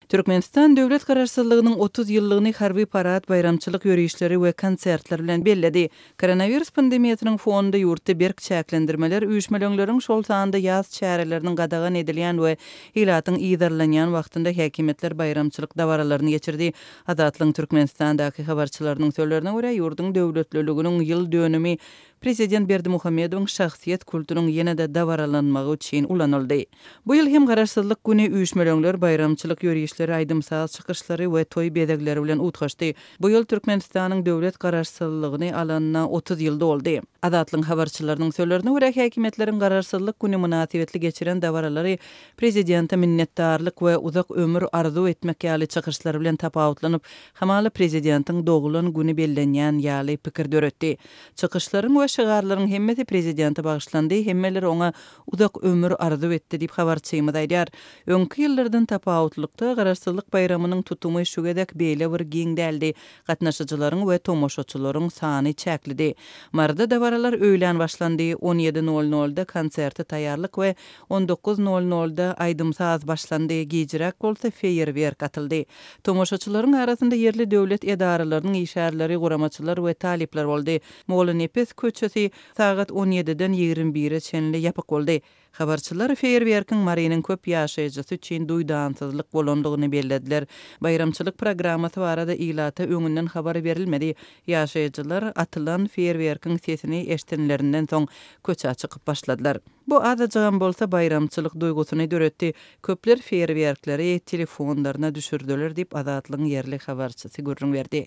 Türkmenistan döwlet Garaşsyzlygynyň 30 ýyllygyny harby parad, baýramçylyk ýörişleri we konsertler bilen belledi. Koronawirus pandemiýasynyň fonunda ýurtda berk çäklendirmeler, üýşmeleňleriň, şol sanda ýas çäreleriniň gadagan edilýän we ilatyň yzarlanýan wagtynda häkimiýetler baýramçylyk dabaralaryny geçirdi. Azatlygyň Türkmenistandaky habarçylarynyň sözlerine görä, ýurduň döwletliliginiň ýyl dönümi Prezident Berdimuhamedowyň şahsyýet kultunyň ýene-de dabaralanmagy üçin ulanyldy. Bu ýyl hem Garaşsyzlyk güni üýşmeleňler, baýramçylyk ýörişleri, aýdym-saz çykyşlary we toý bezegleri bilen utgaşdy. Bu ýyl Türkmenistanyň döwlet Garaşsyzlygyny alanyna 30 ýyl doldy. Azatlygyň habarçylarynyň sözlerine görä, häkimiýetleriň Garaşsyzlyk güni mynasybetli geçiren dabaralary prezidente minnetdarlyk we uzak ömür arzuw etmek ýaly çykyşlar bilen tapawutlanyp, hamala prezidentiň doglan güni bellenýän ýaly pikir döretdi. Çykyşlaryň we şygarlaryň hemmesi prezidente bagyşlandy, hemmeler oňa uzak ömür arzuw etdi diýip, habarçymyz aýdýar. Öňki ýyllardan tapawutlykda, Garaşsyzlyk baýramynyň tutumy şu gezek beýle bir giň däldi, gatnaşyjylaryň we tomaşaçylaryň sany çäklidi. Maryda dabaralar öýlän başlandy, on ýedi nol nolda konserte taýýarlyk we on dokuz nol nolda aýdym-saz başlandy, gijräk bolsa feýerwerk atyldy. Tomaşaçylaryň arasynda ýerli döwlet edaralarynyň işgärleri, guramaçylar we talyplar boldy. Mollanepes köçesi sagat on ýediden 21-e çenli ýapyk boldy. Habarçylar feýerwerkiň Marynyň köp ýaşaýjysy üçin duýdansyzlyk bolandygyny bellediler. Baýramçylyk programmasy barada ilata öňünden habar berilmedi. Ýaşaýjylar atylan feýerwerkiň sesini eşdenlerinden soň köçä çykyp başladylar. Bu azajygam bolsa baýramçylyk duýgusyny döretdi. Köpler feýerwerkleri telefonlaryna düşürdiler diýip, Azatlygyň ýerli habarçysy gürrüň berdi.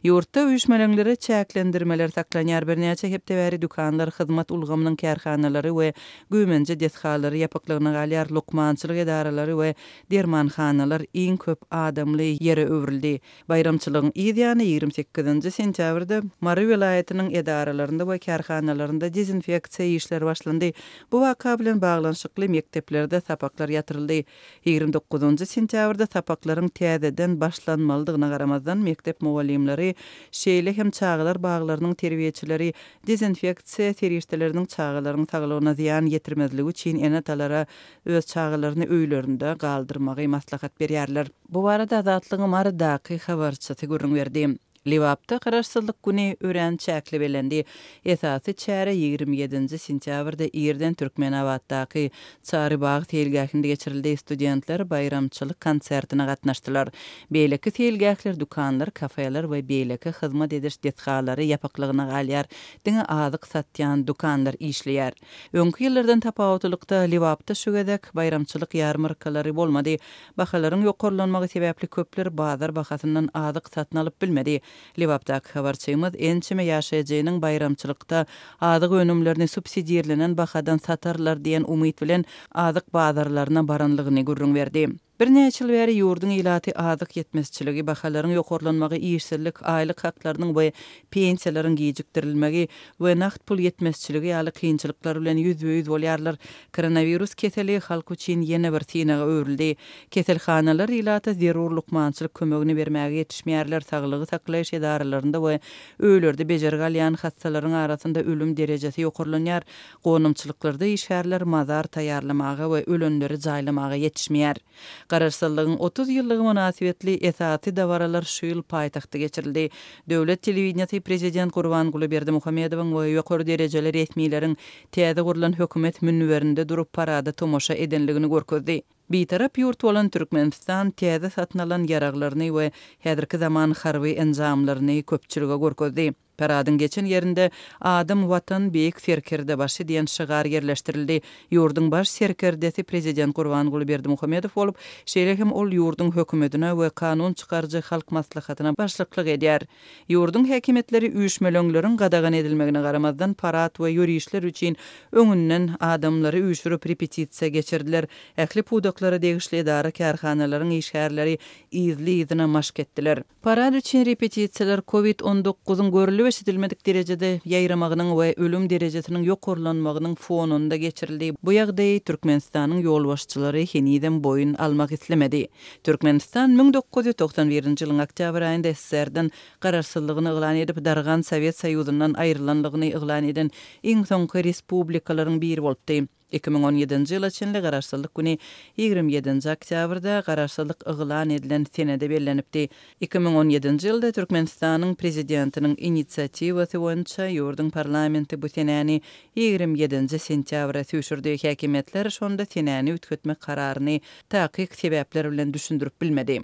Ýurtda üýşmeleňlere çäklendirmeler saklanýar. Birnäçe hepde bäri dükanlar, hyzmat ulgamynyň kärhanalary we güýmenje desgalary ýapyklygyna galýar, lukmançylyk edaralary we dermanhanalar iň köp adamly ýere öwrüldi. Baýramçylygyň yz ýany, 28-nji sentýabrda Mary welaýatynyň edaralarynda we kärhanalarynda dezinfeksiýa işleri başlandy. Bu waka bilen baglanyşykly mekdeplerde sapaklar ýatyryldy. 29-njy sentýabrda sapaklaryň täzeden başlanmalydygyna garamazdan, mekdep mugallymlary, şeýle hem çagalar baglarynyň terbiýeçileri dezinfeksiýa serişdeleriniň çagalaryň saglygyna zyýan ýetirmezligi üçin ene-atalara öz çagalaryny öýlerinde galdyrmagy maslahat berýärler. Bu barada Azatlygyň Marydaky habarçysy gürrüň berdi. Lebapda Garaşsyzlyk güni örän çäkli bellendi. Esasy çäre 27-nji sentýabrda irden Türkmenabatdaky Çary bag seýilgähinde geçirildi. Studentler baýramçylyk konsertine gatnaşdylar. Beýleki seýilgähler, dükanlar, kafeler we beýleki hyzmat ediş desgalary ýapyklygyna galýar. Diňe azyk satýan dükanlar işleýär. Öňki ýyllardan tapawutlylykda, Lebapda şu gezek baýramçylyk ýarmarkalary bolmady. Bahalaryň ýokarlanmagy sebäpli köpler bazar bahasyndan azyk satyn alyp bilmedi. Lebapdaky habarçymyz ençeme ýaşaýjynyň baýramçylykda azyk önümlerini subsidirlenen bahadan satarlar diýen umyt bilen azyk bazarlaryna baranlygyny gürrüň berdi. Birnäçe ýyl bäri ýurduň ilaty azyk ýetmezçiligi, bahalaryň ýokarlanmagy, işsizlik, aýlyk haklarynyň we pensiýalaryň gijikdirilmegi we nagt pul ýetmezçiligi ýaly kynçylyklar bilen ýüzbe-ýüz bolýarlar. Koronawirus keseli halk üçin ýene bir synaga öwrüldi. Keselhanalar ilata zerur lukmançylyk kömegini bermäge ýetişmeýärler, saglygy saklaýyş edaralarynda we öýlerde bejergi alýan hassalaryň arasynda ölüm derejesi ýokarlanýar, Gonamçylyklarda işgärler mazar taýýarlamaga we ölenleri jaýlamaga ýetişmeýär. Garaşsyzlygyň 30 ýyllygy mynasybetli esasy dabaralar şu ýyl paýtagtda geçirildi. Döwlet telewideniýesi prezident Gurbanguly Berdimuhamedowyň we ýokary derejeli resmileriň täze gurlan hökümet münberinde durup parada tomaşa edenligini görkezdi. Bitarap ýurt bolan Türkmenistan täze satyn alan ýaraglaryny we häzirki zaman harby enjamlaryny köpçülige görkezdi. Paradyň geçen ýerinde Adam, Watan, Beýik Serkerdebaşy diýen şygar ýerleşdirildi. Ýurduň Baş serkerdesi Prezident Gurbanguly Berdimuhamedow bolup, şeýle hem ol ýurduň Hökümetine we Kanun çykaryjy Halk Maslahatyna başlyklyk edýär. Ýurduň häkimiýetleri üýşmeleňleriň gadagan edilmegine garamazdan, parad we ýörişler üçin öňünden adamlary üýşürip repetisiýa geçirdiler. Ähli pudaklara degişli edara-kärhanalaryň işgärleri yzly-yzyna maşk etdiler. Parad üçin repetisiýalar Covid 19-yň görlüp-eşidilmedik derejede ýaýramagynyň we ölüm derejesiniň ýokarlanmagynyň fonunda geçirildi. Bu ýagdaýy Türkmenistanyň ýolbaşçylary henizem boýun almak islemedi. Türkmenistan 1991-nji ýylyň oktýabr aýynda SSR-den garaşsyzlygyny yglan edip, dargan Sowet Soýuzyndan aýrylanlygyny yglan eden iň soňky respublikalaryň biri bolupdy. 2017-nji ýyla çenli Garaşsyzlyk güni 27-nji oktýabrda, Garaşsyzlyk yglan edilen senede bellenipdi. 2017-nji ýylda Türkmenistanyň Prezidentiniň inisiatiwasy boýunça ýurduň parlamenti bu senäni 27-nji sentýabra süýşürdi. Häkimiýetler şonda senäni üýtgetmek kararyny takyk sebäpler bilen düşündirip bilmedi.